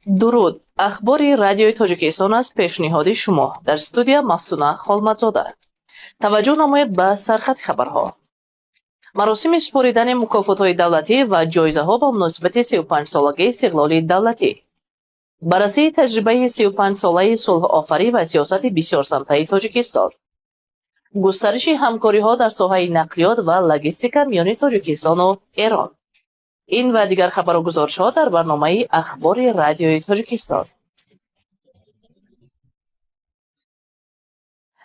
Дуруд! Ахбори Радиои Тоҷикистон аст пешниҳоди шумо. Дар студия Мафтуна Холмадзода. Таваҷҷӯҳ намоед ба сархати хабарҳо. Маросими супоридани мукофотҳои давлатӣ ва ҷоизаҳо ба муносибати 35-солагии истиқлоли давлатӣ. Баррасии таҷрибаи 35-солаи сулҳофарӣ ва сиёсати бисёрсамтаи Тоҷикистон. Густариши ҳамкориҳо дар соҳаи нақлиёт ва логистика миёни Тоҷикистону Эрон. Ин ва дигар хабару гузоришҳо дар барномаи Ахбори Радиои Тоҷикистон.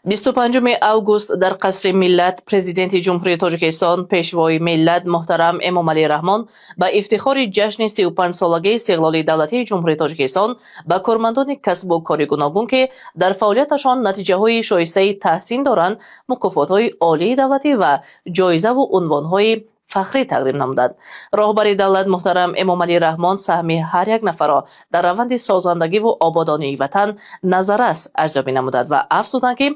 25 август дар Қасри миллат Президенти Ҷумҳурии Тоҷикистон, Пешвои миллат муҳтарам Эмомалӣ Раҳмон ба ифтихори ҷашни 35-солагии истиқлоли давлатии Ҷумҳурии Тоҷикистон ба кормандони касбу кори гуногун, ки дар фаъолияташон натиҷаҳои шоистаи таҳсин доранд, мукофотҳои олии давлатӣ ва ҷоизаву унвонҳои фахрӣ тақдим намуданд. Роҳбари давлат муҳтарам Эмомалӣ Раҳмон саҳми ҳар як нафарро дар раванди созандагиву ободонии ватан назаррас арзёбӣ намуданд ва афзуданд, ки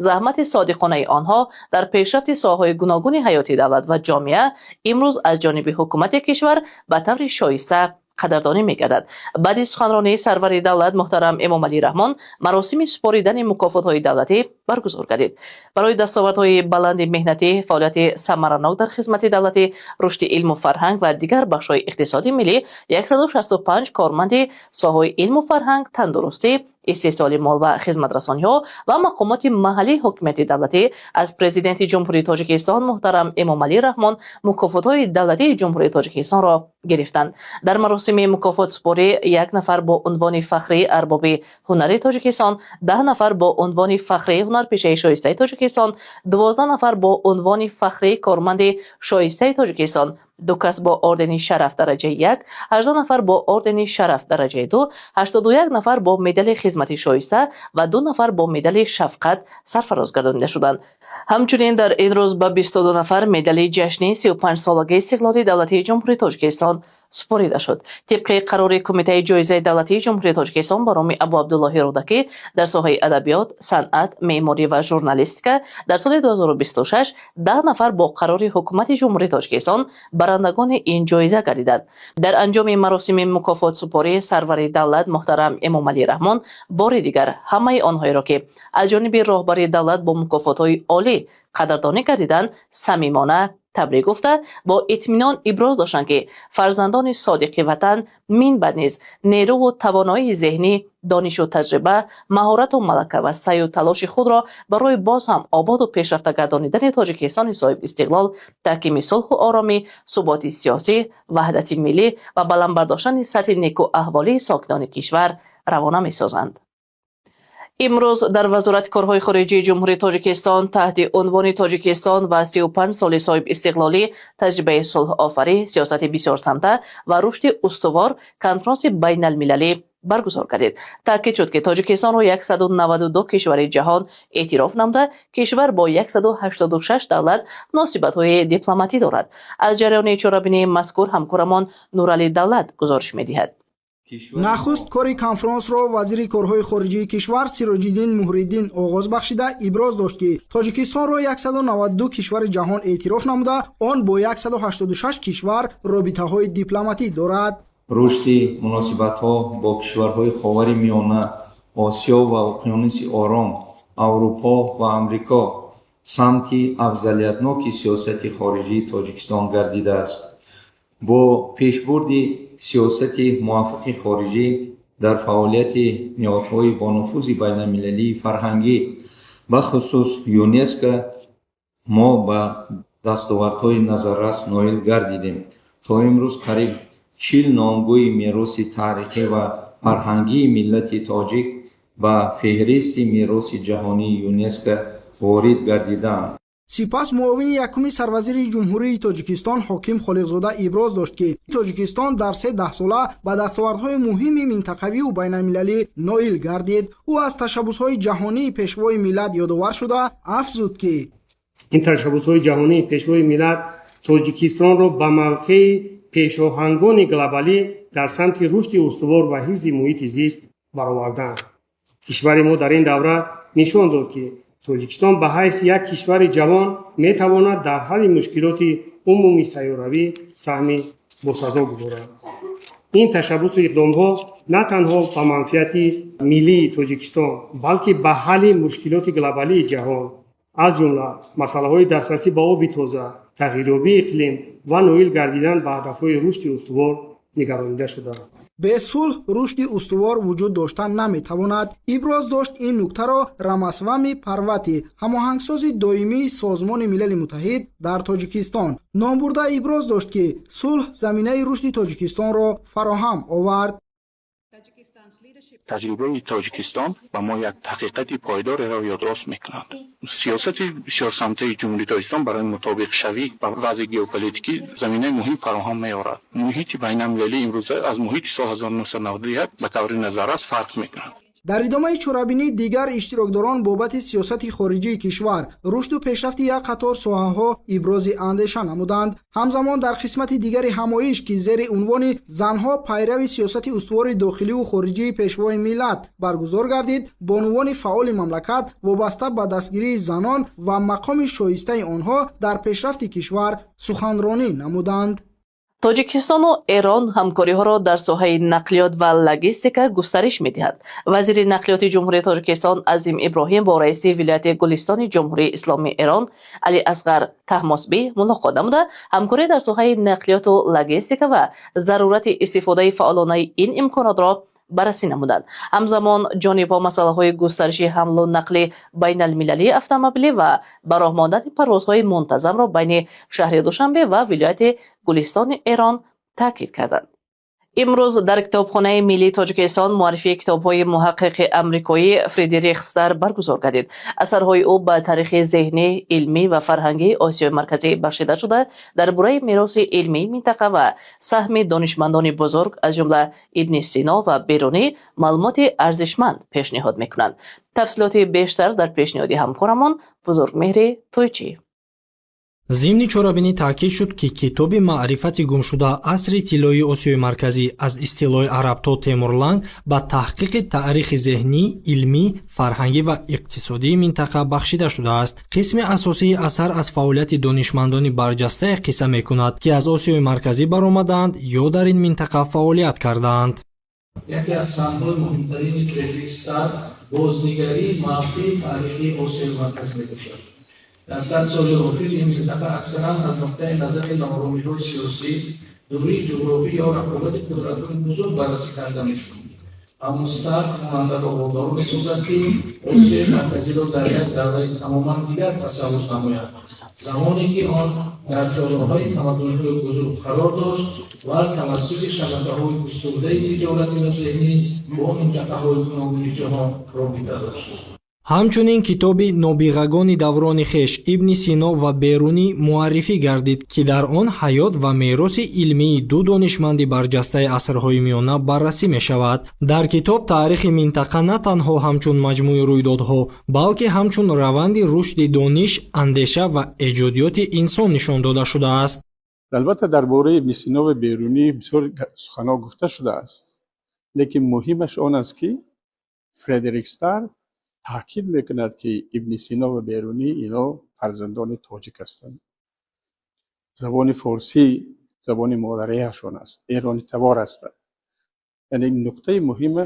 заҳмати содиқонаи онҳо дар пешрафти соҳаҳои гуногуни ҳаёти давлат ва ҷомеа имрӯз аз ҷониби ҳукумати кишвар ба таври шоиста қадрдонӣ мегардад. Баъди суханронии сарвари давлат муҳтарам Эмомалӣ Раҳмон маросими супоридани мукофотҳои давлатӣ баргузор гардид. Барои дастовардҳои баланди меҳнатӣ, фаъолияти самаранок дар хизмати давлатӣ, рушди илму фарҳанг ва дигар бахшҳои иқтисоди миллӣ 165 корманди соҳаҳои илму фарҳанг, тандурустӣ, истеҳсоли мол ва хизматрасониҳо ва мақомоти маҳаллии ҳокимияти давлатӣ аз Президенти Ҷумҳурии Тоҷикистон муҳтарам Эмомалӣ Раҳмон мукофотҳои давлатии Ҷумҳурии Тоҷикистонро гирифтанд. Дар маросими мукофотсупорӣ як нафар бо унвони фахрии арбоби ҳунари Тоҷикистон, 10 нафар бо унвони фахрии ҳунарпешаи шоистаи Тоҷикистон, 12 нафар бо унвони фахрии корманди шоистаи Тоҷикистон, ду кас бо ордени шараф дараҷаи як, 18 нафар бо ордени шараф дараҷаи ду, 81 нафар бо медали хизмати шоиста ва ду нафар бо медали шафқат сарфароз гардонида шуданд. Ҳамчунин дар ин рӯз ба 22 нафар медали ҷашни 35-солагии истиқлоли давлатии Ҷумҳурии Тоҷикистон супорида шуд. Тибқи қарори Кумитаи ҷоизаи давлатии Ҷумҳурии Тоҷикистон ба номи Абу Абдуллоҳи Рӯдакӣ дар соҳаи адабиёт, санъат, меъморӣ ва журналистика дар соли 2026 10 нафар бо қарори Ҳукумати Ҷумҳурии Тоҷикистон барандагони ин ҷоиза гардиданд. Дар анҷоми маросими мукофотсупорӣ сарвари давлат муҳтарам Эмомалӣ Раҳмон бори дигар ҳамаи онҳоеро, ки аз ҷониби роҳбари давлат бо мукофотҳои олӣ қадрдонӣ гардиданд, самимона табрик гуфта, бо итминон иброз доштанд, ки фарзандони содиқи ватан минбаъд низ нерӯву тавоноии зеҳнӣ, донишу таҷриба, маҳорату малака ва саъю талоши худро барои боз ҳам ободу пешрафта гардонидани Тоҷикистони соҳибистиқлол, таҳкими сулҳу оромӣ, суботи сиёсӣ, ваҳдати миллӣ ва баланд бардоштани сатҳи некуаҳволии сокинони кишвар равона месозанд. Имрӯз дар Вазорати корҳои хориҷии Ҷумҳурии Тоҷикистон таҳти унвони Тоҷикистон ва 35 соли соҳибистиқлолӣ, таҷрибаи сулҳофарӣ, сиёсати бисёрсамта ва рушди устувор конфронси байналмилалӣ баргузор гардид. Таъкид шуд, ки Тоҷикистонро 192 кишвари ҷаҳон эътироф намуда, кишвар бо 186 давлат муносибатҳои дипломатӣ дорад. Аз ҷараёни чорабинии мазкур ҳамкорамон Нуралӣ Давлат гузориш медиҳад. Нахуст кори конфронсро вазири корҳои хориҷии кишвар Сироҷиддин Муҳриддин оғоз бахшида, иброз дошт, ки Тоҷикистонро 192 кишвари ҷаҳон эътироф намуда, он бо 186 кишвар робитаҳои дипломатӣ дорад. Рушди муносибатҳо бо кишварҳои Ховари Миёна, Осиё ва Уқёнуси Ором, Аврупо ва Амрико самти афзалиятноки сиёсати хориҷии Тоҷикистон гардидааст. Бо пешбурди сиёсати мувофиқи хориҷӣ дар фаъолияти ниҳодҳои бонуфузи байналмилалии фарҳангӣ, бахусус ЮНЕСКО, мо ба дастовардҳои назаррас ноил гардидем. То имрӯз қариб 40 номгӯи мероси таърихӣ ва фарҳангии миллати тоҷик ба феҳристи мероси ҷаҳонии ЮНЕСКО ворид гардидаанд. Сипас муовини якуми сарвазири Ҷумҳурии Тоҷикистон Ҳоким Холиқзода иброз дошт, ки Тоҷикистон дар се даҳсола ба дастовардҳои муҳими минтақавию байналмилалӣ ноил гардид. Ӯ аз ташаббусҳои ҷаҳонии Пешвои миллат ёдовар шуда, афзуд, ки ин ташаббусҳои ҷаҳонии Пешвои миллат Тоҷикистонро ба мавқеи пешоҳангони глобалӣ дар самти рушди устувор ва ҳифзи муҳити зист баровардаанд. Кишвари мо дар ин давра нишон дод, ки Тоҷикистон ба ҳайси як кишвари ҷавон метавонад дар ҳалли мушкилоти умумии сайёравӣ саҳми босазо гузорад. Ин ташаббусу иқдомҳо На танҳо ба манфиати миллии Тоҷикистон, балки ба ҳалли мушкилоти глобалии ҷаҳон, аз ҷумла масъалаҳои дастрасӣ ба оби тоза, тағйирёбии иқлим ва ноил гардидан ба ҳадафҳои рушди устувор нигаронида шудаанд. Бе сулҳ рушди устувор вуҷуд дошта наметавонад. Иброз дошт ин нуктаро Рамасвами Парвати, ҳамоҳангсози доимии Созмони Милали Муттаҳид дар Тоҷикистон. Номбурда иброз дошт, ки сулҳ заминаи рушди Тоҷикистонро фароҳам овард. Таҷрибаи Тоҷикистон ба мо як ҳақиқати пойдореро ёдрос мекунад: сиёсати бисёрсамтаи Ҷумҳурии Тоҷикистон барои мутобиқшавӣ ба вазъи геополитикӣ заминаи муҳим фароҳам меорад. Муҳити байналмилалии имрӯза аз муҳити соли 1991 ба таври назаррас фарқ мекунад. Дар идомаи чорабинӣ дигар иштирокдорон бобати сиёсати хориҷии кишвар, рушду пешрафти як қатор соҳаҳо ибрози андеша намуданд. Ҳамзамон, дар қисмати дигари ҳамоиш, ки зери унвони «Занҳо пайрави сиёсати устувори дохиливу хориҷии Пешвои миллат» баргузор гардид, бонувони фаъоли мамлакат вобаста ба дастгирии занон ва мақоми шоистаи онҳо дар пешрафти кишвар суханронӣ намуданд. Тоҷикистону Эрон ҳамкориҳоро дар соҳаи нақлиёт ва логистика густариш медиҳад. Вазири нақлиёти Ҷумҳурии Тоҷикистон Азим Иброҳим бо раиси вилояти Гулистони Ҷумҳурии Исломии Эрон Али Асғар Таҳмосбӣ мулоқот намуда, ҳамкорӣ дар соҳаи нақлиёту логистика ва зарурати истифодаи фаъолонаи ин имконотро баррасӣ намуданд. Ҳамзамон, ҷонибҳо масъалаҳои густариши ҳамлу нақли байналмилалии автомобилӣ ва ба роҳ мондани парвозҳои мунтазамро байни шаҳри Душанбе ва вилояти Гулистони Эрон таъкид карданд. Имрӯз дар Китобхонаи миллии Тоҷикистон муаррифии китобҳои муҳаққиқи амрикоӣ Фредерик Стар баргузор гардид. Асарҳои ӯ ба таърихи зеҳнӣ, илмӣ ва фарҳангии Осиёи Марказӣ бахшида шуда, дар бораи мероси илмии минтақа ва саҳми донишмандони бузург, аз ҷумла Ибни Сино ва Берунӣ, маълумоти арзишманд пешниҳод мекунанд. Тафсилоти бештар дар пешниҳоди ҳамкорамон Бузургмеҳри Тойчӣ. Зимни чорабинӣ таъкид шуд, ки китоби «Маърифати гумшуда: асри тиллоии Осиёи Марказӣ аз истилои араб то Темурланг» ба таҳқиқи таърихи зеҳнӣ, илмӣ, фарҳангӣ ва иқтисодии минтақа бахшида шудааст. Қисми асосии асар аз фаъолияти донишмандони барҷастае қисса мекунад, ки аз Осиёи Марказӣ баромадаанд ё дар ин минтақа фаъолият кардаанд. Яке аз самтҳои муҳимтарини Фредерик Стар бознигарии мавқеи таърихии Осиёи Марказӣ мебошад. Дар 100 соли охир ин минтақа аксаран аз нуқтаи назари нооромиҳои сиёсӣ, дурии ҷуғрофӣ ё рақобати қудратҳои бузург баррасӣ карда мешуд. Аммо Стар хонандаро водор месозад, ки Осиёи Марказиро дар як давраи тамоман дигар тасаввур намояд, замоне ки он дар чорроҳаи тамаддунҳои бузург қарор дошт ва тавассути шабакаҳои густурдаи тиҷоратӣ ва зеҳнӣ бо минтақаҳои гуногуни ҷаҳон робита дошт. Ҳамчунин китоби «Нобиғагони даврони хеш: Ибни Сино ва Берунӣ» муаррифӣ гардид, ки дар он ҳаёт ва мероси илмии ду донишманди барҷастаи асрҳои миёна баррасӣ мешавад. Дар китоб таърихи минтақа на танҳо ҳамчун маҷмӯи рӯйдодҳо, балки ҳамчун раванди рушди дониш, андеша ва эҷодиёти инсон нишон дода шудааст. Албатта, дар бораи Ибни Сино ва Берунӣ бисёр суханҳо гуфта шудааст, лекин муҳимаш он аст, ки Фредерик Стар таъкид мекунад, ки Ибни Сино ва Берунӣ ино фарзандони тоҷик ҳастанд, забони форсӣ забони модариашон аст, эронитабор ҳастанд. Яъне нуқтаи муҳима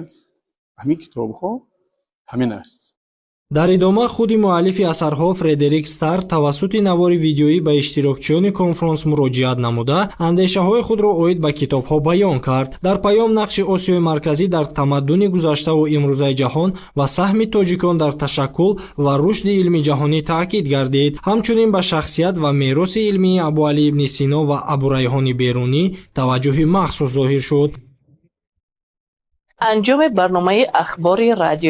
ҳамин китобҳо ҳамин аст. Дар идома худи муаллифи асарҳо Фредерик Стар тавассути навори видеоӣ ба иштирокчиёни конфронс муроҷиат намуда, андешаҳои худро оид ба китобҳо баён кард. Дар паём нақши Осиёи Марказӣ дар тамаддуни гузаштаву имрӯзаи ҷаҳон ва саҳми тоҷикон дар ташаккул ва рушди илми ҷаҳонӣ таъкид гардид. Ҳамчунин ба шахсият ва мероси илмии Абуалӣ ибни Сино ва Абурайҳони Берунӣ таваҷҷӯҳи махсус зоҳир шуд. Анҷоми барномаи ахбори радио.